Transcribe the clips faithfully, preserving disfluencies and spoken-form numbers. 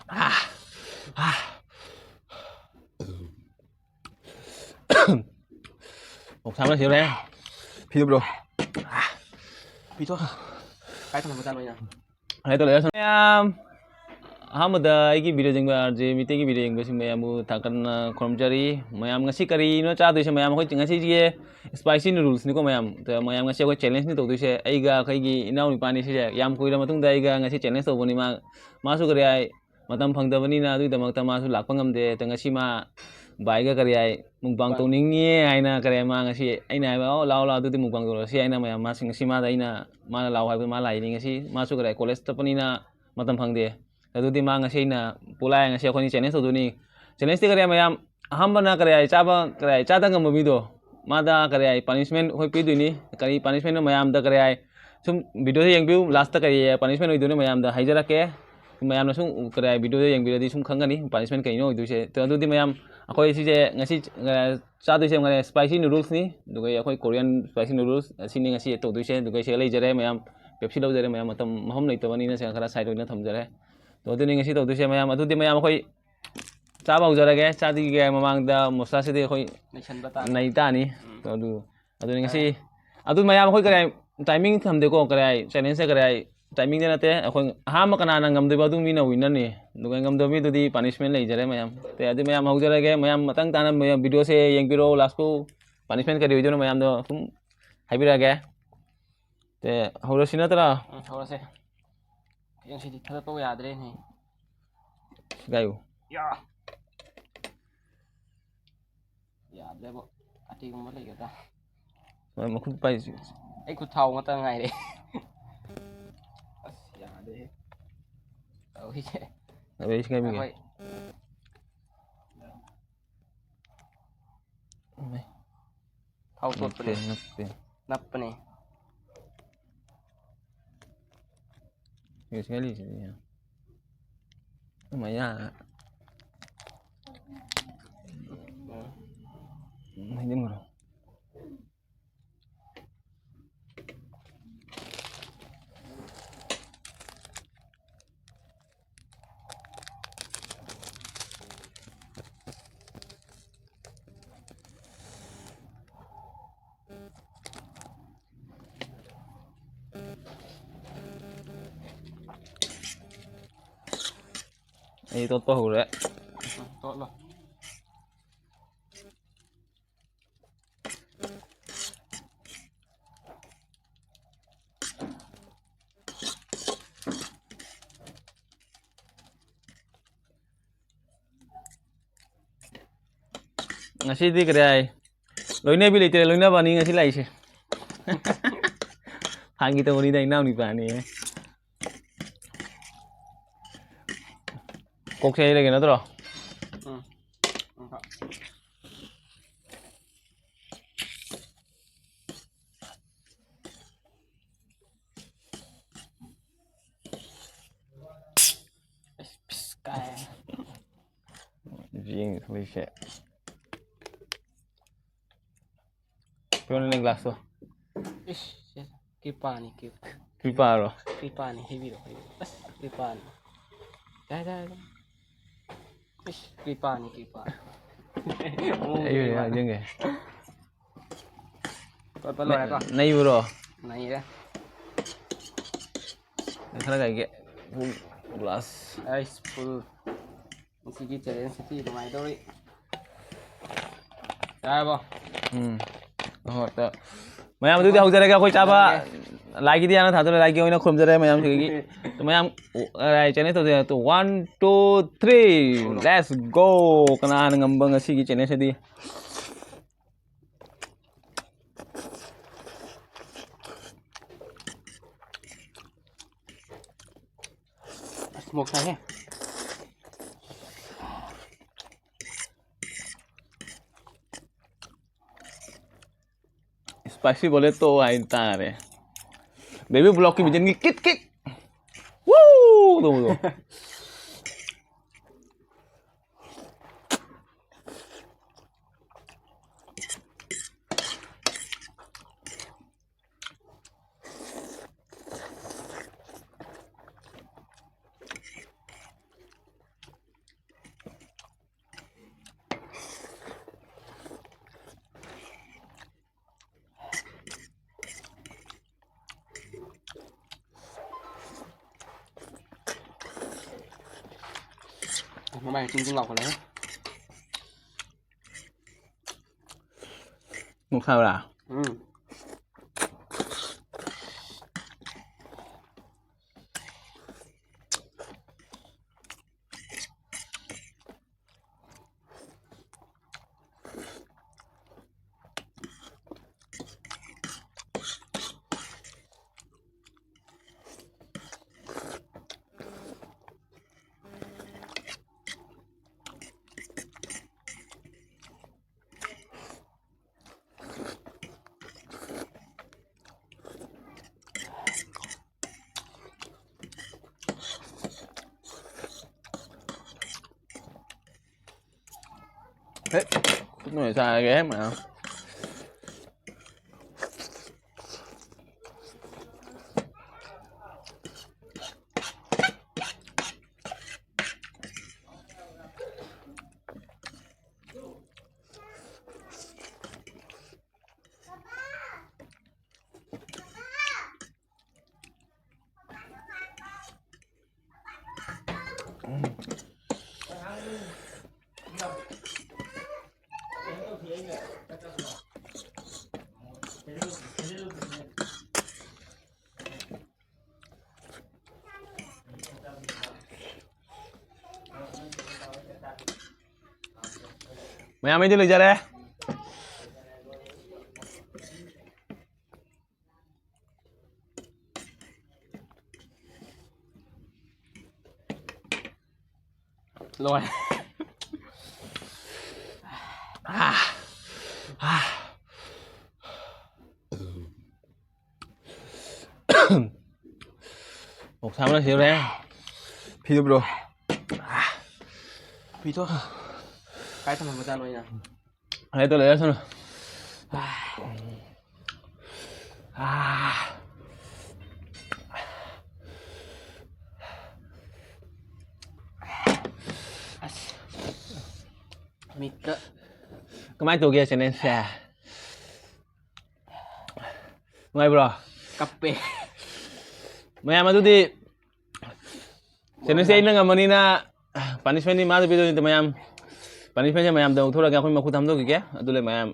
ꯑꯥ! ꯑꯥ! ꯑꯣꯛꯁꯥ ꯑꯃ ꯁꯦꯝꯂꯦ꯫ ꯐꯤꯗꯨ ꯕ꯭ꯔꯣ꯫ ꯑꯥ! ꯐꯤꯗꯣ ꯀꯥꯏ ꯊꯝꯃꯝꯕꯖꯥꯠꯅꯣ ꯑꯩꯅ? ꯍꯥꯏ ꯇꯧꯔꯦ꯫ ꯃꯌꯥꯝ, ꯑꯍꯥꯟꯕꯗ ꯑꯩꯒꯤ ꯚꯤꯗꯤꯑꯣ ꯌꯦꯡꯕ, ꯑꯥꯔ ꯖꯦ ꯃꯤꯇꯩꯒꯤ ꯚꯤꯗꯤꯑꯣ ꯌꯦꯡꯕꯁꯤꯡ ꯃꯌꯥꯝꯕꯨ ꯊꯥꯒꯠꯅ ꯈꯨꯔꯨꯝꯖꯔꯤ꯫ ꯃꯌꯥꯝ ꯉꯁꯤ ꯀꯔꯤꯅꯣ ꯆꯥꯗꯣꯏꯁꯦ? ꯃꯌꯥꯝ, ꯑꯩꯈꯣꯏ ꯉꯁꯤꯁꯦ spicy noodlesꯅꯤꯀꯣ ꯃꯌꯥꯝ꯫ ꯑꯗ ꯃꯌꯥꯝ ꯉꯁꯤ ꯑꯩꯈꯣꯏ challengeꯅꯤ ꯇꯧꯗꯣꯏꯁꯦ꯫ ꯑꯩꯒ ꯑꯩꯈꯣꯏꯒꯤ ꯏꯅꯥꯎꯅꯨꯄꯥꯅꯤ ꯁꯤꯁꯦ꯫ ꯌꯥꯝ ꯀꯨꯏꯔ ꯃꯇꯨꯡꯗ ꯑꯩꯒ ꯉꯁꯤ challenge ꯇꯧꯕꯅꯤ꯫ ꯃꯥ, ꯃꯥꯁꯨ ꯀꯔꯤ ꯍꯥꯏ, ꯃꯇꯝ ꯐꯪꯗꯕꯅꯤꯅ ꯑꯗꯨꯒꯤꯗꯃꯛꯇ ꯃꯥꯁꯨ ꯂꯥꯛꯄ ꯉꯝꯗꯦ꯫ ꯑꯗ ꯉꯁꯤ ꯃꯥ ꯚꯥꯏꯒ ꯀꯔꯤ ꯍꯥꯏ, mukbang ꯇꯧꯅꯤꯡꯉꯦ ꯍꯥꯏꯅ ꯀꯔꯤ ꯍꯥꯏ, ꯃꯥ ꯉꯁꯤ ꯑꯩꯅ ꯍꯥꯏꯕ, "ꯑꯣ, ꯂꯥꯛꯑꯣ, ꯂꯥꯛꯑꯣ, ꯑꯗꯨꯗꯤ mukbang ꯇꯧꯔꯁꯤ" ꯍꯥꯏꯅ ꯃꯌꯥꯝ ꯃꯥꯁꯤ ꯉꯁꯤ ꯃꯥꯗ ꯑꯩꯅ, ꯃꯥꯅ ꯂꯥꯛꯑꯣ ꯍꯥꯏꯕꯗ ꯃꯥ ꯂꯥꯛꯏꯅꯤ꯫ ꯉꯁꯤ ꯃꯥꯁꯨ ꯀꯔꯤ ꯍꯥꯏ, college ꯆꯠꯄꯅꯤꯅ ꯃꯇꯝ ꯐꯪꯗꯦ꯫ ꯑꯗꯨꯗꯤ ꯃꯥ ꯉꯁꯤ ꯑꯩꯅ ꯄꯨꯂꯥꯏ ꯉꯁꯤ ꯑꯩꯈꯣꯏꯅꯤ challenge ꯇꯧꯗꯣꯏꯅꯤ꯫ Challengeꯇꯤ ꯀꯔꯤ ꯍꯥꯏ ꯃꯌꯥꯝ? ꯑꯍꯥꯟꯕꯅ ꯀꯔꯤ ꯍꯥꯏ, ꯆꯥꯕ ꯀꯔꯤ ꯍꯥꯏ, ꯆꯥꯗ ꯉꯝꯕ ꯃꯤꯗꯣ, ꯃꯥꯗ ꯀꯔꯤ ꯍꯥꯏ, punishment ꯑꯩꯈꯣꯏ ꯄꯤꯗꯣꯏꯅꯤ꯫ ꯀꯔꯤ punishmentꯅꯣ ꯃꯌꯥꯝꯗ ꯀꯔꯤ ꯍꯥꯏ, ꯁꯨꯝ videoꯁꯦ ꯌꯦꯡꯕꯤꯌꯨ, lastꯇ ꯀꯔꯤ punishment ꯑꯣꯏꯗꯣꯏꯅꯣ ꯃꯌꯥꯝꯗ ꯍꯥꯏꯖꯔꯛꯀꯦ꯫ ꯃꯌꯥꯝꯅ ꯁꯨꯝ ꯀꯔꯤ ꯍꯥꯏ, videoꯗ ꯌꯦꯡꯕꯤꯔꯗꯤ ꯁꯨꯝ ꯈꯪꯒꯅꯤ punishment ꯀꯩꯅꯣ ꯑꯣꯏꯗꯣꯏꯁꯦ꯫ ꯑꯗꯣ ꯑꯗꯨꯗꯤ ꯃꯌꯥꯝ, ꯑꯩꯈꯣꯏ ꯁꯤꯁꯦ ꯉꯁꯤ, ꯑ, ꯆꯥꯗꯣꯏꯁꯦ ꯉꯁꯥꯏ spicy noodlesꯅꯤ, ꯑꯗꯨꯒ ꯑꯩꯈꯣꯏ Korean spicy noodles ꯑꯁꯤꯅꯤ ꯉꯁꯤ ꯇꯧꯗꯣꯏꯁꯦ꯫ ꯑꯗꯨꯒ ꯁꯤꯗ ꯂꯩꯖꯔꯦ ꯃꯌꯥꯝ, Pepsi ꯂꯧꯖꯔꯦ ꯃꯌꯥꯝ, ꯃꯇꯝ ꯃꯐꯝ ꯂꯩꯇꯕꯅꯤꯅ ꯁꯤꯗ ꯈꯔ side ꯑꯣꯏꯅ ꯊꯝꯖꯔꯦ꯫ ꯑꯗꯣ ꯑꯗꯨꯅꯤ ꯉꯁꯤ ꯇꯧꯗꯣꯏꯁꯦ ꯃꯌꯥꯝ꯫ ꯑꯗꯨꯗꯤ ꯃꯌꯥꯝ ꯑꯩꯈꯣꯏ ꯆꯥꯕ ꯍꯧꯖꯔꯒꯦ꯫ ꯆꯥꯗ꯭ꯔꯤꯉꯩ ꯃꯃꯥꯡꯗ ꯃꯣꯁꯂꯥꯁꯤꯗꯤ ꯑꯩꯈꯣꯏ ꯅꯩꯁꯟꯕ ꯇꯥꯔꯦ꯫ ꯅꯩ ꯇꯥꯅꯤ꯫ ꯎꯝ꯫ ꯑꯗꯨ, ꯑꯗꯨꯅꯤ ꯉꯁꯤ꯫ ꯑꯗꯨ ꯃꯌꯥꯝ ꯑꯩꯈꯣꯏ ꯀꯔꯤ ꯍꯥꯏ, timing ꯊꯝꯗꯦꯀꯣ, ꯀꯔꯤ ꯍꯥꯏ, challengeꯁꯦ ꯀꯔꯤ ꯍꯥꯏ, timingꯗ ꯅꯠꯇꯦ꯫ ꯑꯩꯈꯣꯏ ꯑꯍꯥꯟꯕ ꯀꯅꯥꯅ ꯉꯝꯗꯣꯏꯕ ꯑꯗꯨ ꯃꯤꯅ winnerꯅꯤ꯫ ꯑꯗꯨꯒ ꯉꯝꯗꯕ ꯃꯤꯗꯨꯗꯤ punishment ꯂꯩꯖꯔꯦ ꯃꯌꯥꯝ꯫ ꯑꯗꯨ ꯃꯌꯥꯝ ꯍꯧꯖꯔꯒꯦ꯫ ꯃꯌꯥꯝ ꯃꯇꯥꯡ ꯇꯥꯅ ꯃꯌꯥꯝ videoꯁꯦ ꯌꯦꯡꯕꯤꯔꯣ꯫ Lastꯐꯥꯎ punishment ꯀꯔꯤ ꯑꯣꯏꯗꯣꯏꯅꯣ ꯃꯌꯥꯝꯗꯣ ꯁꯨꯝ ꯍꯥꯏꯕꯤꯔꯛꯑꯒꯦ꯫ ꯍꯧꯔꯁꯤ ꯅꯠꯇ꯭ꯔꯥ? ꯎꯝ, ꯍꯧꯔꯁꯦ꯫ ꯉꯁꯤꯗꯤ ꯊꯥꯒꯠꯄ ꯌꯥꯗ꯭ꯔꯦꯅꯦ꯫ ꯒꯥꯏꯌꯨ꯫ ꯌꯥ꯫ ꯌꯥꯗ꯭ꯔꯦꯕꯣ꯫ ꯑꯇꯤꯒꯨꯝꯕ ꯂꯩꯒꯗ꯭ꯔꯥ? ꯃꯥꯏ ꯃꯈꯨꯠ ꯄꯥꯏꯁꯤ꯫ ꯑꯩ ꯈꯨꯠ ꯊꯥꯎ ꯉꯥꯛꯇ ꯉꯥꯏꯔꯦ꯫ ꯑꯁ, ꯌꯥꯗ꯭ꯔꯦꯍꯦ꯫ ꯇꯧꯔꯤꯁꯦ꯫ ꯑꯗꯩ ꯁꯤ ꯀꯥꯏ ꯃꯤꯒꯦ? ꯑꯩꯈꯣꯏ ꯊꯥꯎ ꯅꯞꯄꯦ, ꯇꯣꯠꯄꯅꯦ꯫ ꯅꯞꯄꯦ꯫ ꯅꯞꯄꯅꯦ꯫ ꯏꯁ, ꯀꯥꯏ ꯂꯩꯁꯤꯗꯤ? ꯃꯌꯥ꯫ ꯎꯝ, ꯍꯩꯖꯤꯟꯈ꯭ꯔꯣ꯫ ꯑꯩ ꯇꯣꯠꯄ ꯍꯧꯔꯦ꯫ ꯇꯣꯠꯂꯣ꯫ ꯉꯁꯤꯗꯤ ꯀꯔꯤ ꯍꯥꯏ? ꯂꯣꯏꯅꯕꯤ ꯂꯩꯇ꯭ꯔꯦ, ꯂꯣꯏꯅꯕꯅꯤ ꯉꯁꯤ ꯂꯥꯛꯏꯁꯦ꯫ ꯐꯥꯒꯤ ꯇꯧꯕꯅꯤꯗ, ꯏꯅꯥꯎ ꯅꯨꯄꯥꯅꯤ꯫ ꯀꯣꯛꯁꯦ ꯑꯩ ꯂꯩꯒꯦ ꯅꯠꯇ꯭ꯔꯣ? ꯎꯝ꯫ ꯎꯝ꯫ ꯑꯁ, ꯄꯤꯁ ꯀꯥꯏ꯫ ꯌꯦꯡ ꯊꯣꯛꯏꯁꯦ꯫ ꯀꯩꯅꯣꯅꯦ glass ꯇꯣ꯫ ꯏꯁ, ꯁꯦ, ꯀ꯭ꯔꯤꯄꯥꯅꯤ, ꯀ꯭ꯔꯤꯄꯥ꯫ ꯀ꯭ꯔꯤꯄꯥꯔꯣ? ꯀ꯭ꯔꯤꯄꯥꯅꯤ, ꯍꯩꯕꯤꯔꯣ, ꯍꯩꯕꯤꯔꯣ꯫ ꯑꯁ, ꯀ꯭ꯔꯤꯄꯥꯅꯤ꯫ ꯌꯥꯔꯦ, ꯌꯥꯔꯦ, ꯌꯥꯔꯦ꯫ ꯏꯁ, ꯀ꯭ꯔꯤꯄꯥꯅꯤ, ꯀ꯭ꯔꯤꯄꯥ꯫ ꯑꯩ ꯑꯣꯏꯅ ꯍꯥꯏꯖꯟꯒꯦ꯫ ꯇꯣꯠꯄ ꯂꯣꯏꯔꯦꯀꯣ? ꯅꯩꯕ꯭ꯔꯣ? ꯅꯩꯔꯦ꯫ ꯈꯔ ꯀꯩꯒꯦ꯫ Full glass꯫ ꯑꯩꯁ, full꯫ ꯉꯁꯤꯒꯤ challenge ꯁꯤꯗꯤ ꯅꯨꯡꯉꯥꯏꯗꯧꯔꯤ꯫ ꯌꯥꯔꯕꯣ? ꯎꯝ꯫ ꯍꯣꯏ, ꯇ-, ꯃꯌꯥꯝ ꯑꯗꯨꯗꯤ ꯍꯧꯖꯔꯒꯦ ꯑꯩꯈꯣꯏ ꯆꯥꯕ꯫ ꯌꯥꯔꯦ꯫ Like ꯀꯤꯗꯤ ꯍꯥꯟꯅ ꯊꯥꯗꯣꯔꯦ, like ꯀꯤ ꯑꯣꯏꯅ ꯈꯨꯔꯨꯝꯖꯔꯦ ꯃꯌꯥꯝꯁꯤꯒꯤ꯫ ꯃꯌꯥꯝ, ꯑ, challenge ꯇꯧꯖꯔꯦ꯫ One, two, three꯫ Let's go꯫ ꯀꯅꯥꯅ ꯉꯝꯕ ꯉꯁꯤꯒꯤ challenge ꯁꯤꯗꯤ? ꯑꯁ, ꯃꯣꯔꯣꯛ ꯁꯥꯏꯍꯦ꯫ Spicy bullet ꯇꯣ ꯍꯥꯏꯇꯥꯔꯦ꯫ Baby Block ꯀꯤ villain ꯒꯤ ꯀꯤꯠ ꯀꯤꯠ꯫ Woo! ꯇꯧꯕꯗꯣ꯫ ꯃꯃꯥꯏ ꯆꯤꯡ ꯆꯤꯡ ꯂꯥꯎꯈꯠꯂꯦ꯫ ꯃꯨꯛ ꯁꯥꯕ꯭ꯔꯥ? ꯎꯝ꯫ ꯍꯦ, ꯈꯨꯠꯅ ꯑꯣꯏꯅ ꯆꯥꯔꯒꯦ ꯃꯌꯥꯝ꯫ ꯃꯌꯥꯝ ꯑꯩꯗꯤ ꯂꯣꯏꯖꯔꯦ꯫ ꯂꯣꯏ꯫ ꯑꯥ꯫ ꯑꯥ꯫ ꯑꯣꯛꯁꯥ ꯑꯃ ꯁꯤꯔꯦ꯫ ꯐꯤꯗꯨ ꯄꯤꯔꯛꯑꯣ꯫ ꯐꯤꯗꯣ ꯀꯥꯏ ꯊꯝꯃꯝꯕꯖꯥꯠꯅꯣ ꯑꯩꯅ? ꯑꯗꯩ ꯇꯣꯏꯂꯦꯠ ꯆꯠꯁꯅꯨ꯫ ꯑꯥ꯫ ꯑꯁ꯫ ꯃꯤꯠꯇ꯫ ꯀꯃꯥꯏꯅ ꯇꯧꯒꯦ ꯆꯦꯅꯦꯜꯁꯦ? ꯅꯨꯡꯉꯥꯏꯕ꯭ꯔꯣ? ꯀꯞꯄꯦ꯫ ꯃꯌꯥꯝ ꯑꯗꯨꯗꯤ ꯆꯦꯅꯦꯜꯁꯦ ꯑꯩꯅ ꯉꯝꯃꯅꯤꯅ ꯄꯥꯅꯤꯁꯃꯦꯟꯗꯤ ꯃꯥꯗ ꯄꯤꯗꯣꯏꯅꯤ ꯃꯌꯥꯝ꯫ ꯄꯥꯅꯤꯁꯃꯦꯟꯁꯦ ꯃꯌꯥꯝꯗ ꯂꯧꯊꯣꯔꯛꯑꯒꯦ, ꯑꯩꯈꯣꯏ ꯃꯈꯨꯠ ꯍꯥꯝꯗꯣꯛꯈꯤꯒꯦ꯫ ꯑꯗꯨ ꯂꯩ ꯃꯌꯥꯝ,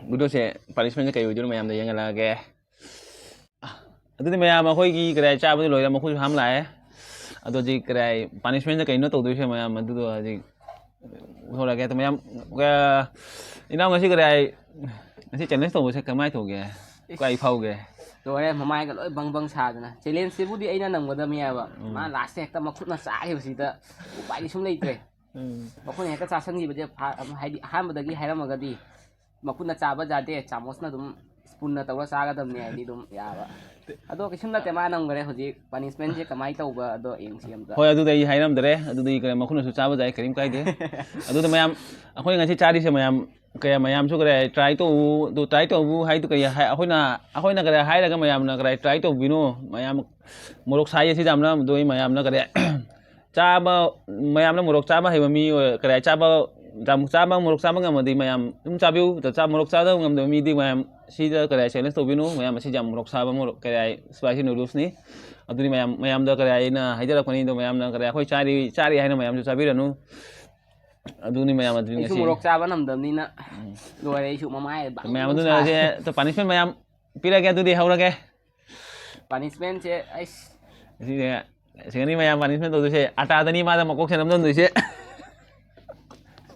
ꯚꯤꯗꯤꯑꯣꯁꯦ ꯄꯥꯅꯤꯁꯃꯦꯟꯁꯦ ꯀꯩ ꯑꯣꯏꯗꯣꯏꯅꯣ ꯃꯌꯥꯝꯗ ꯌꯦꯡꯍꯜꯂꯛꯑꯒꯦ꯫ ꯑꯗꯨꯗꯤ ꯃꯌꯥꯝ ꯑꯩꯈꯣꯏꯒꯤ ꯀꯗꯥꯏ ꯆꯥꯕꯗꯤ ꯂꯣꯏꯔꯦ, ꯃꯈꯨꯠꯁꯨ ꯍꯥꯝ ꯂꯥꯛꯑꯦ꯫ ꯑꯗꯣ ꯍꯧꯖꯤꯛ ꯀꯗꯥꯏ ꯄꯥꯅꯤꯁꯃꯦꯟꯁꯦ ꯀꯩꯅꯣ ꯇꯧꯗꯣꯏꯁꯦ ꯃꯌꯥꯝ, ꯑꯗꯨꯗꯣ ꯍꯧꯖꯤꯛ ꯎꯠꯊꯣꯔꯛꯑꯒꯦ꯫ ꯑꯗꯣ ꯃꯌꯥꯝ, ꯑ, ꯏꯅꯥꯎ ꯉꯁꯤ ꯀꯗꯥꯏ, ꯉꯁꯤ ꯆꯦꯂꯦꯟꯖ ꯇꯧꯕꯁꯦ ꯀꯃꯥꯏꯅ ꯇꯧꯒꯦ? ꯀꯥꯏ ꯐꯥꯎꯒꯦ? ꯂꯣꯏꯔꯦ, ꯃꯃꯥꯏꯒ ꯂꯣꯏ ꯕꯪ ꯕꯪ ꯁꯥꯗꯅ꯫ ꯆꯦꯂꯦꯟꯖꯁꯤꯕꯨꯗꯤ ꯑꯩꯅ ꯅꯝꯒꯗꯕꯅꯦꯕ꯫ ꯎꯝ꯫ ꯃꯥ ꯂꯥꯁꯇ ꯍꯦꯛꯇ ꯃꯈꯨꯠꯅ ꯆꯥꯈꯤꯕꯁꯤꯗ ꯎꯄꯥꯏꯗꯤ ꯁꯨꯝ ꯂꯩꯇ꯭ꯔꯦ꯫ ꯎꯝ꯫ ꯃꯈꯨꯠꯅ ꯍꯦꯛꯇ ꯆꯥꯁꯟꯈꯤꯕꯁꯦ ꯐꯥ-, ꯍꯥꯏꯗꯤ ꯑꯍꯥꯟꯕꯗꯒꯤ ꯍꯥꯏꯔꯝꯃꯒꯗꯤ ꯃꯈꯨꯠꯅ ꯆꯥꯕ ꯌꯥꯗꯦ, ꯆꯥꯃꯁꯅ ꯑꯗꯨꯝ, ꯁ꯭ꯄꯨꯟꯅ ꯇꯧꯔ ꯆꯥꯒꯗꯕꯅꯦ ꯍꯥꯏꯗꯤ ꯑꯗꯨꯝ ꯌꯥꯕ꯫ ꯑꯗꯣ ꯀꯩꯁꯨꯝ ꯅꯠꯇꯦ, ꯃꯥ ꯅꯝꯈꯔꯦ꯫ ꯍꯧꯖꯤꯛ ꯄꯥꯅꯤꯁꯃꯦꯟꯁꯦ ꯀꯃꯥꯏꯅ ꯇꯧꯕ ꯑꯗꯣ ꯌꯦꯡꯁꯤ ꯑꯝꯇ꯫ ꯍꯣꯏ, ꯑꯗꯨꯗꯤ ꯑꯩ ꯍꯥꯏꯔꯝꯗꯔꯦ꯫ ꯑꯗꯨꯗꯤ ꯀꯩꯅꯣ, ꯃꯈꯨꯠꯅꯁꯨ ꯆꯥꯕ ꯌꯥꯏ, ꯀꯔꯤꯝ ꯀꯥꯏꯗꯦ꯫ ꯑꯗꯨꯗ ꯃꯌꯥꯝ, ꯑꯩꯈꯣꯏ ꯉꯁꯤ ꯆꯥꯔꯤꯁꯦ ꯃꯌꯥꯝ, ꯀꯌꯥ ꯃꯌꯥꯝꯁꯨ ꯀꯔꯤ ꯍꯥꯏ, ꯇ꯭ꯔꯥꯏ ꯇꯧꯕꯗꯣ, ꯇ꯭ꯔꯥꯏ ꯇꯧꯕꯨ ꯍꯥꯏꯗꯨ ꯀꯔꯤ ꯍꯥꯏ, ꯑꯩꯈꯣꯏꯅ, ꯑꯩꯈꯣꯏꯅ ꯀꯔꯤ ꯍꯥꯏꯔꯒ ꯃꯌꯥꯝꯅ ꯀꯔꯤ ꯇ꯭ꯔꯥꯏ ꯇꯧꯕꯤꯅꯣ? ꯃꯌꯥꯝ ꯃꯣꯔꯣꯛ ꯁꯥꯏꯌꯦ ꯁꯤ ꯌꯥꯝꯅ, ꯑꯗꯨ ꯑꯩ ꯃꯌꯥꯝꯅ ꯀꯔꯤ ꯆꯥꯕ, ꯃꯌꯥꯝꯅ ꯃꯣꯔꯣꯛ ꯆꯥꯕ ꯍꯩꯕ ꯃꯤ ꯑꯣꯏ-, ꯀꯔꯤ ꯍꯥꯏ, ꯆꯥꯕ, ꯌꯥꯝ ꯆꯥꯕ, ꯃꯣꯔꯣꯛ ꯆꯥꯕ ꯉꯝꯃꯗꯤ ꯃꯌꯥꯝ ꯑꯗꯨꯝ ꯆꯥꯕꯤꯌꯨ꯫ ꯆꯥ-, ꯃꯣꯔꯣꯛ ꯆꯥꯕ ꯉꯝꯗꯕ ꯃꯤꯗꯤ ꯃꯌꯥꯝ ꯁꯤꯗ ꯀꯔꯤ ꯍꯥꯏ, ꯆꯦꯂꯦꯟꯖ ꯇꯧꯕꯤꯅꯨ꯫ ꯃꯌꯥꯝ ꯑꯁꯤ ꯌꯥꯝ ꯃꯣꯔꯣꯛ ꯁꯥꯕ, ꯃꯣꯔꯣꯛ ꯀꯔꯤ ꯍꯥꯏ, ꯏꯁꯄꯥꯏꯁꯤ ꯅꯨꯗꯜꯁꯅꯤ꯫ ꯑꯗꯨꯅꯤ ꯃꯌꯥꯝ, ꯃꯌꯥꯝꯗ ꯀꯔꯤ ꯍꯥꯏ, ꯑꯩꯅ ꯍꯥꯏꯖꯔꯛꯄꯅꯤ꯫ ꯑꯗꯣ ꯃꯌꯥꯝꯅ ꯀꯔꯤ ꯍꯥꯏ, ꯑꯩꯈꯣꯏ ꯆꯥꯔꯤ, ꯆꯥꯔꯤ ꯍꯥꯏꯅ ꯃꯌꯥꯝꯁꯨ ꯆꯥꯕꯤꯔꯅꯨ꯫ ꯑꯗꯨꯅꯤ ꯃꯌꯥꯝ, ꯑꯗꯨꯅꯤ ꯑꯩꯁꯨ ꯉꯁꯤ ꯃꯣꯔꯣꯛ ꯆꯥꯕ ꯉꯝꯗꯕꯅꯤꯅ ꯎꯝ꯫ ꯂꯣꯏꯔꯦ, ꯑꯩꯁꯨ ꯃꯃꯥꯏ ꯕꯪ ꯃꯌꯥꯝ ꯕꯪ ꯑꯗꯨꯅ ꯁꯥꯔꯦ꯫ ꯍꯧꯖꯤꯛ ꯄꯥꯅꯤꯁꯃꯦꯟ ꯃꯌꯥꯝ ꯄꯤꯔꯒꯦ꯫ ꯑꯗꯨꯗꯤ ꯍꯧꯔꯒꯦ꯫ ꯄꯥꯅꯤꯁꯃꯦꯟꯁꯦ ꯑꯩꯁ꯫ ꯁꯤꯁꯦ, ꯁꯤꯒꯅꯤ ꯃꯌꯥꯝ ꯄꯥꯅꯤꯁꯃꯦꯟ ꯇꯧꯗꯣꯏꯁꯦ꯫ ꯑꯇꯥꯗꯅꯤ ꯃꯥꯗ ꯃꯀꯣꯛꯁꯦ ꯅꯝꯗꯝꯗꯣꯏꯁꯦ꯫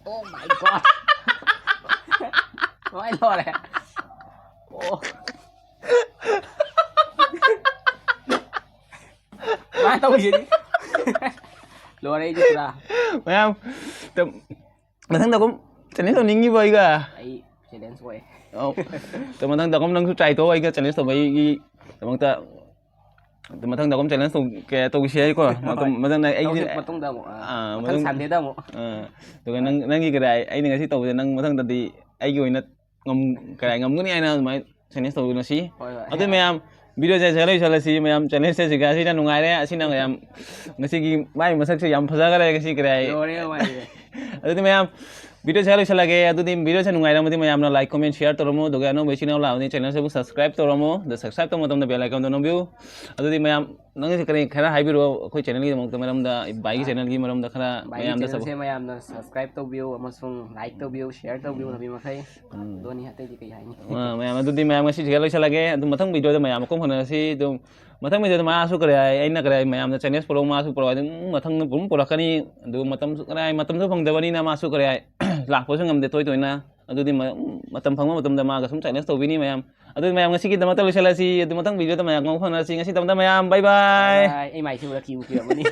Oh my God! ꯂꯣꯏ ꯂꯣꯏꯔꯦ꯫ ꯑꯣ꯫ ꯀꯃꯥꯏꯅ ꯇꯧꯁꯤꯗꯤ? ꯂꯣꯏꯔꯦ ꯑꯩꯗꯤ ꯄꯨꯔꯥ꯫ ꯃꯌꯥꯝ, ꯇ-, ꯃꯊꯪꯗ ꯑꯗꯨꯝ ꯆꯦꯂꯦꯟꯖ ꯇꯧꯅꯤꯡꯉꯤꯕꯣ ꯑꯩꯒ? ꯑꯩ ꯆꯦꯂꯦꯟꯖ ꯑꯣꯏ꯫ ꯑꯧ꯫ ꯇ-, ꯃꯊꯪꯗ ꯑꯗꯨꯝ ꯅꯪꯁꯨ ꯇ꯭ꯔꯥꯏ ꯇꯧ, ꯑꯩꯒ ꯆꯦꯂꯦꯟꯖ ꯇꯧꯕꯒꯤ ꯗꯃꯛꯇ꯫ ꯇ-, ꯃꯊꯪꯗ ꯑꯗꯨꯝ ꯆꯦꯂꯦꯟꯖ ꯇꯧ-, ꯀ-, ꯇꯧꯁꯤ ꯍꯥꯏꯀꯣ꯫ ꯍꯣꯏ꯫ ꯃꯇꯝ-, ꯃꯊꯪꯗ ꯑꯩꯒꯤ ꯇꯧꯁꯤ, ꯃꯇꯨꯡꯗ ꯑꯃꯨꯛ, ꯑꯥ, ꯑꯥ, ꯃꯊꯪ ꯃꯊꯪ ꯁꯟꯗꯦꯗ ꯑꯃꯨꯛ꯫ ꯑꯥ, ꯑꯗꯨꯒ ꯅꯪ, ꯅꯪꯒꯤ ꯀꯗꯥꯏ, ꯑꯩꯅ ꯉꯁꯤ ꯇꯧꯕꯗ ꯅꯪ ꯃꯊꯪꯗꯗꯤ ꯑꯩꯒꯤ ꯑꯣꯏꯅ ꯉꯝ-, ꯀꯗꯥꯏ ꯉꯝꯒꯅꯤ ꯍꯥꯏꯅ ꯑꯗꯨꯃꯥꯏꯅ ꯆꯦꯂꯦꯟꯖ ꯇꯧꯗꯨꯅ ꯁꯤ꯫ ꯍꯣꯏ, ꯍꯣꯏ꯫ ꯑꯗꯨ ꯃꯌꯥꯝ, ꯚꯤꯗꯤꯑꯣꯁꯦ ꯁꯤꯗ ꯂꯣꯏꯁꯤꯜꯂꯁꯤ꯫ ꯃꯌꯥꯝ, ꯆꯦꯂꯦꯟꯖꯁꯦ ꯁꯤꯒ ꯑꯁꯤꯅ ꯅꯨꯡꯉꯥꯏꯔꯦ꯫ ꯑꯁꯤꯅ ꯃꯌꯥꯝ, ꯉꯁꯤꯒꯤ ꯃꯥꯏ ꯃꯁꯛꯁꯦ ꯌꯥꯝ ꯐꯖꯈꯔꯦ ꯉꯁꯤ ꯀꯗꯥꯏ꯫ ꯂꯣꯏꯔꯦ, ꯂꯣꯏꯔꯦ꯫ ꯑꯗꯨꯗꯤ ꯃꯌꯥꯝ, ꯚꯤꯗꯤꯑꯣꯁꯦ ꯂꯣꯏꯁꯤꯜꯂꯒꯦ꯫ ꯑꯗꯨꯗꯤ ꯚꯤꯗꯤꯑꯣꯁꯦ ꯅꯨꯡꯉꯥꯏꯔꯝꯃꯗꯤ ꯃꯌꯥꯝꯅ like, comment, share ꯇꯧꯔꯝꯃꯣ꯫ ꯑꯗꯨꯒ ꯑꯅꯧꯕ ꯏꯆꯤꯟ ꯏꯅꯥꯎ ꯂꯥꯛꯑꯕꯗꯤ channelꯁꯤꯕꯨ subscribe ꯇꯧꯔꯝꯃꯣ꯫ ꯑꯗ subscribe ꯇꯧꯕ ꯃꯇꯝꯗ bell iconꯗꯣ ꯅꯝꯕꯤꯌꯨ꯫ ꯑꯗꯨꯗꯤ ꯃꯌꯥꯝ, ꯅꯪꯒꯤꯁꯦ ꯀꯔꯤ ꯈꯔ ꯍꯥꯏꯕꯤꯔꯛꯑꯣ ꯑꯩꯈꯣꯏ channelꯒꯤꯗꯃꯛꯇ, ꯃꯔꯝꯗ, ꯚꯥꯏꯒꯤ channelꯒꯤ ꯃꯔꯝꯗ ꯈꯔ ꯚꯥꯏꯒꯤ ꯃꯌꯥꯝꯗ ꯆꯠꯂꯣ꯫ Channelꯁꯦ ꯃꯌꯥꯝꯅ subscribe ꯇꯧꯕꯤꯌꯨ ꯑꯃꯁꯨꯡ like ꯇꯧꯕꯤꯌꯨ, share ꯇꯧꯕꯤꯌꯨ, ꯎꯝ꯫ ꯅꯨꯄꯤ ꯃꯈꯩ꯫ ꯎꯝ꯫ ꯑꯗꯨꯅꯤ, ꯑꯇꯩꯗꯤ ꯀꯩ ꯍꯥꯏꯅꯤ? ꯑ, ꯃꯌꯥꯝ, ꯑꯗꯨꯗꯤ ꯃꯌꯥꯝ ꯉꯁꯤꯁꯤꯒ ꯂꯣꯏꯁꯤꯜꯂꯒꯦ꯫ ꯑꯗꯨ ꯃꯊꯪ ꯚꯤꯗꯤꯑꯣꯗ ꯃꯌꯥꯝ ꯑꯃꯨꯛ ꯐꯪꯅꯔꯁꯤ꯫ ꯑꯗꯨꯝ ꯃꯊꯪ ꯚꯤꯗꯤꯑꯣꯗ ꯃꯥꯁꯨ ꯀꯔꯤ ꯍꯥꯏ, ꯑꯩꯅ ꯀꯔꯤ ꯍꯥꯏ, ꯃꯌꯥꯝꯅ challenge ꯄꯨꯔꯛꯑꯣ, ꯃꯥꯁꯨ ꯄꯨꯔꯛꯑꯣ ꯍꯥꯏ, ꯑꯗꯨꯝ ꯃꯊꯪꯗ ꯑꯗꯨꯝ ꯄꯨꯔꯛꯀꯅꯤ꯫ ꯑꯗꯨ ꯃꯇꯝꯁꯨ ꯀꯔꯤ ꯍꯥꯏ, ꯃꯇꯝꯁꯨ ꯐꯪꯗꯕꯅꯤꯅ ꯃꯥꯁꯨ ꯀꯔꯤ ꯍꯥꯏ, ꯂꯥꯛꯄꯁꯨ ꯉꯝꯗꯦ ꯇꯣꯏ ꯇꯣꯏꯅ꯫ ꯑꯗꯨꯗꯤ ꯃ-, ꯃꯇꯝ ꯐꯪꯕ ꯃꯇꯝꯗ ꯃꯥꯒ ꯁꯨꯝ challenge ꯇꯧꯕꯤꯅꯤ ꯃꯌꯥꯝ꯫ ꯑꯗꯨꯗꯤ ꯃꯌꯥꯝ ꯉꯁꯤꯒꯤꯗꯃꯛꯇ ꯂꯣꯏꯁꯤꯜꯂꯁꯤ꯫ ꯑꯗꯨ ꯃꯊꯪ ꯚꯤꯗꯤꯑꯣꯗ ꯃꯌꯥꯝ ꯑꯃꯨꯛ ꯐꯪꯅꯔꯁꯤ꯫ ꯉꯁꯤꯗꯃꯛꯇ ꯃꯌꯥꯝ bye bye꯫ Bye bye꯫ ꯑꯩ ꯃꯥꯏꯁꯦ ꯎꯔ ꯀꯤꯕꯨ ꯀꯤꯔꯝꯃꯅꯤ꯫